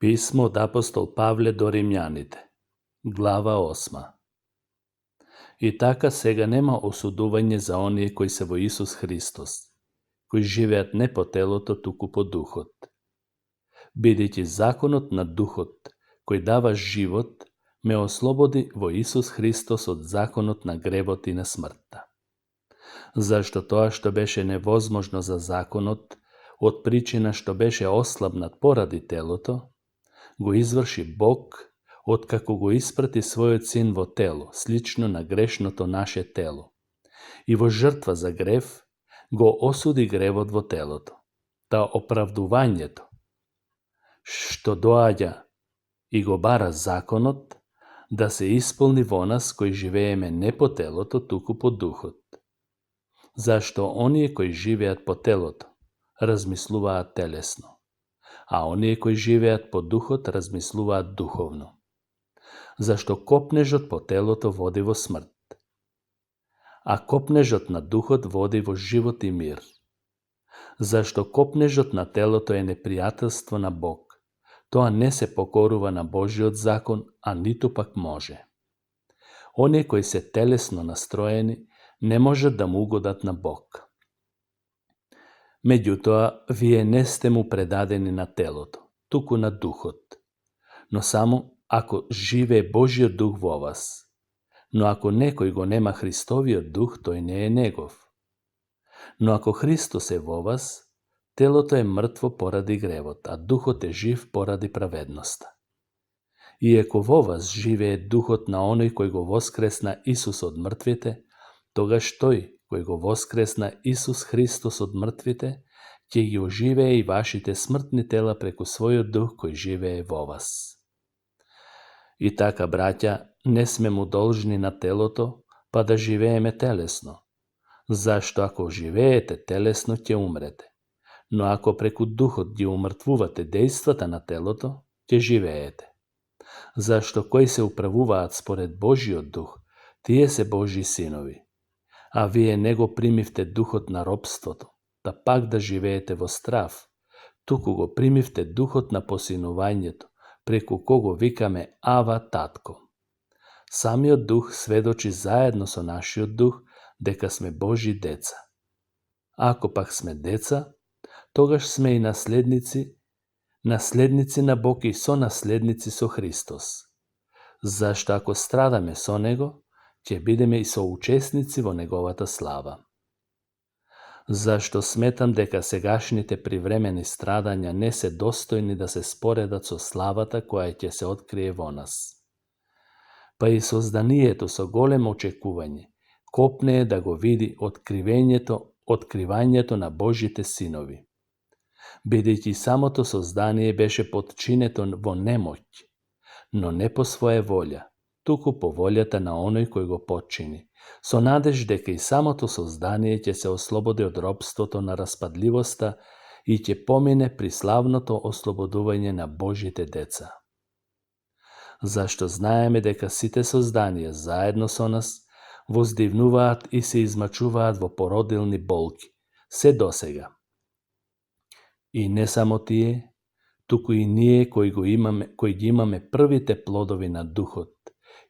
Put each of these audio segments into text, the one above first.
Pismo od apostol Pavle do Римјаните, глава 8. И така сега нема осудување за оние кои се во Исус Христос, кои живеат не по телото, туку по духот. Бидејќи законот на духот, кој дава живот, ме ослободи во Исус Христос од законот на гревот и на смртта. Зашто тоа што беше невозможно за законот, од причина што беше ослабнат поради телото, го изврши Бог, откако го испрати својот син во тело, слично на грешното наше тело. И во жртва за грев, го осуди гревот во телото. Та оправдувањето, што доаѓа и го бара законот, да се исполни во нас кои живееме не по телото, туку по духот. Зашто оние кои живеат по телото, размислуваат телесно, а оние кои живеат по духот размислуваат духовно. Зашто копнежот по телото води во смрт, а копнежот на духот води во живот и мир. Зашто копнежот на телото е непријателство на Бог, тоа не се покорува на Божиот закон, а ниту пак може. Оние кои се телесно настроени не можат да му угодат на Бог. Меѓутоа, вие не сте му предадени на телото, туку на духот, но само ако живее Божиот дух во вас. Но ако некој го нема Христовиот дух, тој не е негов. Но ако Христос е во вас, телото е мртво поради гревот, а духот е жив поради праведноста. И ако во вас живее духот на оној кој го воскресна Исус од мртвите, тогаш тој кој го воскресна Исус Христос од мртвите, ќе ги оживее и вашите смртни тела преку својот дух кој живее во вас. И така, браќа, не сме му должни на телото, па да живееме телесно. Зашто ако живеете телесно, ќе умрете. Но ако преку духот ги умртвувате дејствата на телото, ќе живеете. Зашто кои се управуваат според Божиот дух, тие се Божи синови. А вие не го примивте духот на робството, да пак да живеете во страв, туку го примивте духот на посинувањето, преку кого викаме Ава, татко. Самиот дух сведочи заедно со нашиот дух дека сме Божи деца. Ако пак сме деца, тогаш сме и наследници на Бог и сонаследници со Христос. Зашто ако страдаме со Него, ќе бидеме и соучесници во Неговата слава. Зашто сметам дека сегашните привремени страдања не се достојни да се споредат со славата која ќе се открие во нас. Па и созданието со големо очекување копнее да го види откривањето на Божите синови. Бидејќи самото создание беше подчинето во немоќ, но не по своја волја, туку по волјата на оној кој го подчини, со надеж дека и самото создание ќе се ослободи од робството на распадливоста и ќе помине при славното ослободување на Божите деца. Зашто знаеме дека сите созданија заедно со нас воздивнуваат и се измачуваат во породилни болки, се досега. И не само тие, туку и ние кои ги имаме првите плодови на духот,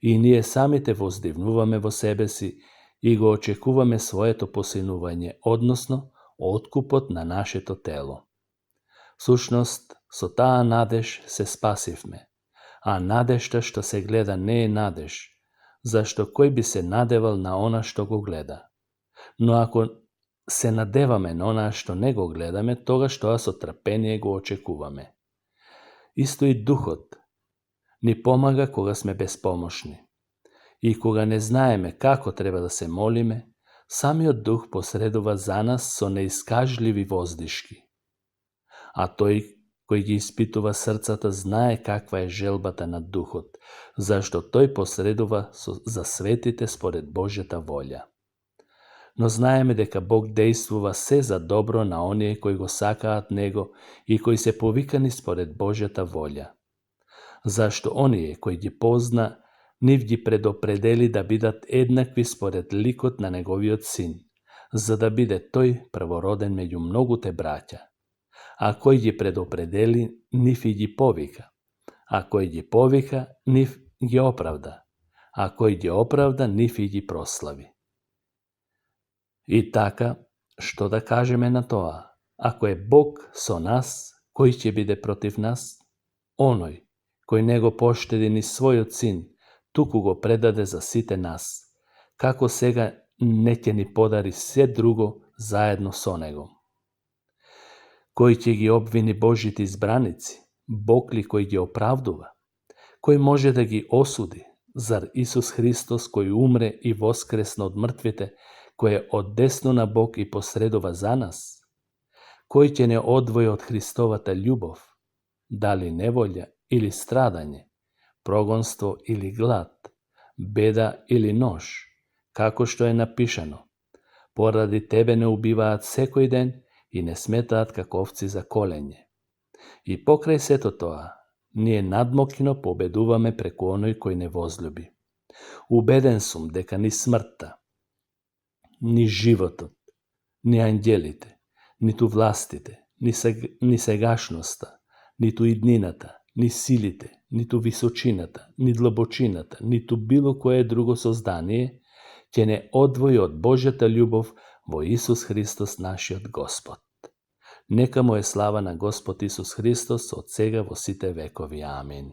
и ние самите воздивнуваме во себе си и го очекуваме своето посинување, односно откупот на нашето тело. Сушност, со таа надеж се спасивме, а надежта што се гледа не е надеж, зашто кој би се надевал на она што го гледа. Но ако се надеваме на она што не го гледаме, тогаш тоа со трпение го очекуваме. Исто и духот ни помага кога сме безпомошни. И кога не знаеме како треба да се молиме, самиот дух посредува за нас со неискажливи воздишки. А тој кој ги испитува срцата знае каква е желбата на духот, зашто тој посредува за светите според Божјата волја. Но знаеме дека Бог дејствува се за добро на оние кои го сакаат Него и кои се повикани според Божјата волја. Зашто оние кои ги позна, нив ги предопредели да бидат еднакви според ликот на Неговиот син, за да биде тој првороден меѓу многуте браќа. А кој ги предопредели, нив и ги повика, а кој ги повика, нив ги оправда, а кој ги оправда, нив и ги прослави. И така, што да кажеме на тоа? Ако е Бог со нас, кој ќе биде против нас? Оној, кој не го поштеди ни својот син, туку го предаде за сите нас, како сега не ќе ни подари се друго заедно со него. Кој ќе ги обвини Божите избраници? Бог ли кој ги оправдува? Кој може да ги осуди? Зар Исус Христос кој умре и воскресна од мртвите, кој е од десно на Бог и посредува за нас? Кој ќе не одвои од Христовата љубов? Дали неволја или страдање, прогонство или глад, беда или нож, како што е напишано: поради тебе не убиваат секој ден и не сметаат како овци за колење. И покрај сето тоа, ние надмокно победуваме преку оној кој не возлюби. Убеден сум дека ни смртта, ни животот, ни ангелите, ниту властите, ни сегашноста, ниту иднината, ни силите, ниту височината, ни длабочината, ниту било кое друго создание ќе не одвои од Божјата љубов во Исус Христос нашиот Господ. Нека му е слава на Господ Исус Христос од сега во сите векови. Амин.